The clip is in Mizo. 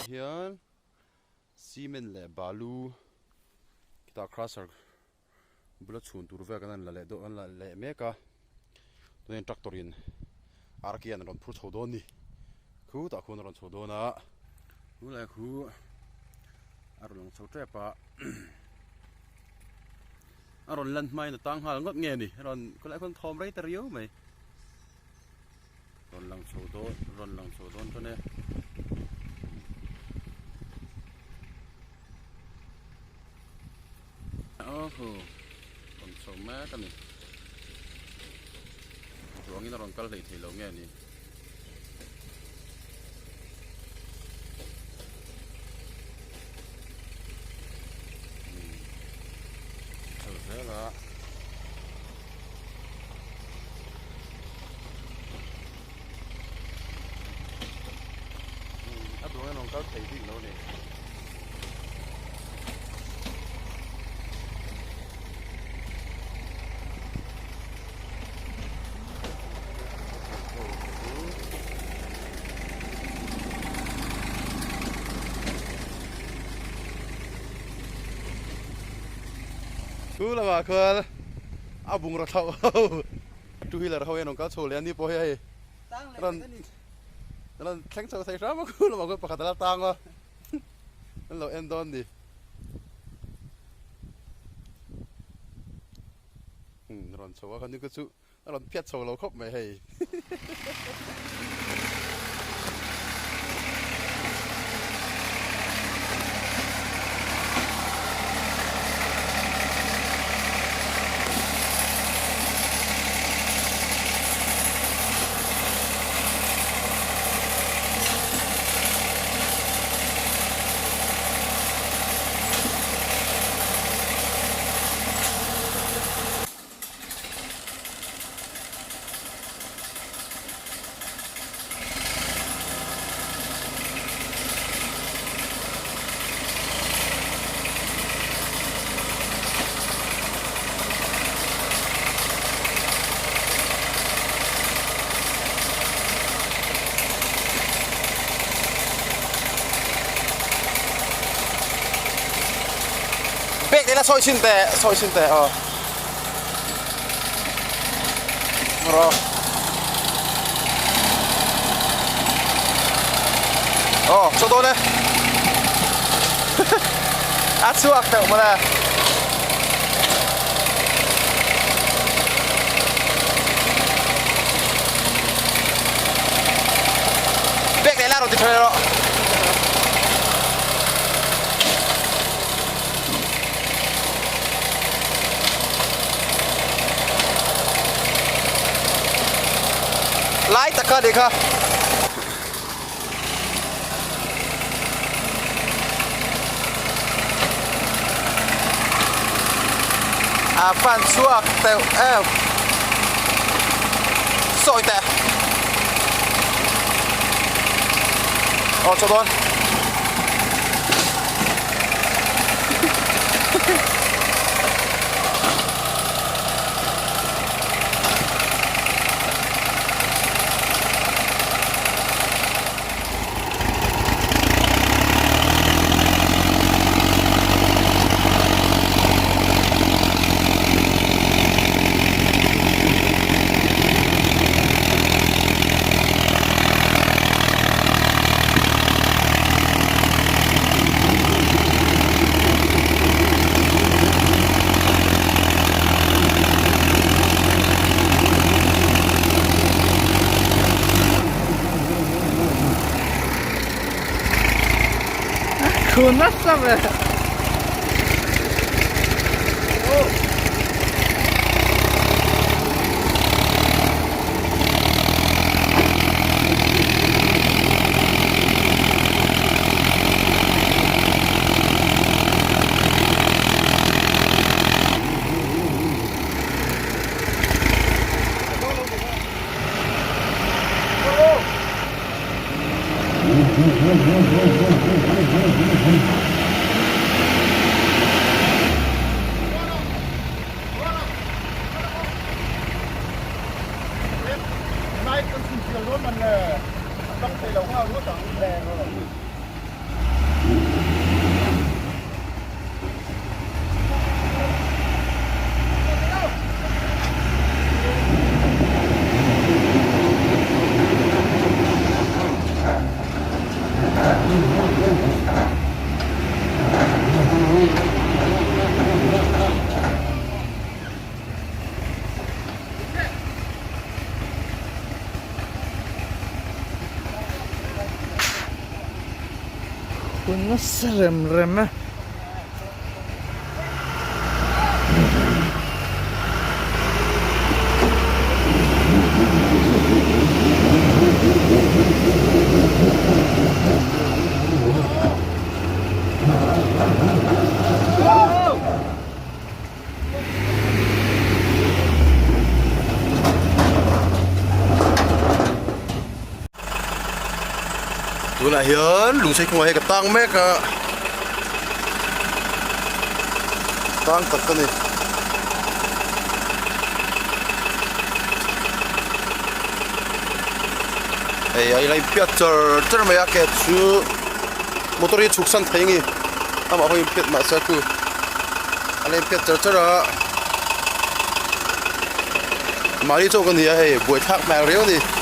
Hian cement leh balu khitah crusher bula chhun tur vel kan han la leh dawn an la leh mek a chuanin tractor in arki an rawn phur chho dawn a ni khutah khuan a rawn chho dawn a tunlai khu a rawn lang chho tep a a rawn lan hmain a tang nghal ngawt nge ni a rawn khawlai khuan thawm rei ta riau mai. Rawn lang chho dawn rawn lang chho dawn tan e. Aww rawn chho mek a ni. Ruangin a rawn kal hlei thei lo nge ni. Chho zel a. A duh hian rawn kal thei bik lo a ni. Chu lamah khuan a bungraw thlauh ho two wheeler ho hian rawn kal chho leh a ni pawh hi hei rawn rawn thleng chho thei hram a khu lamah khuan pakhat a la tang a an lo en dawn ni. Rawn chho a kha ni ka chu a rawn phiat chho lo khawp mai hei. Bag ila sawi chhin teh sawi chhin teh aw rawh aw chaw dawn e a chhuak teuh mawle. Bag leh la rawn ti tha rawh. Lai tak kha nih kha. A fan chhuak teuh em sawi teh aw chaw dawn. Khu nasa ve. Hun nasa rem rem e. Tunah hian lungsei kawngah hian ka tang mek a tang tak a ni. Hei a ila inphiat char char mai a ke chu motor hi chhuk san thei a ni amah pawh inphiat mahse a chu a la inphiat char char a mahni chauh ka ni a hei buaithlak hmel riau a ni.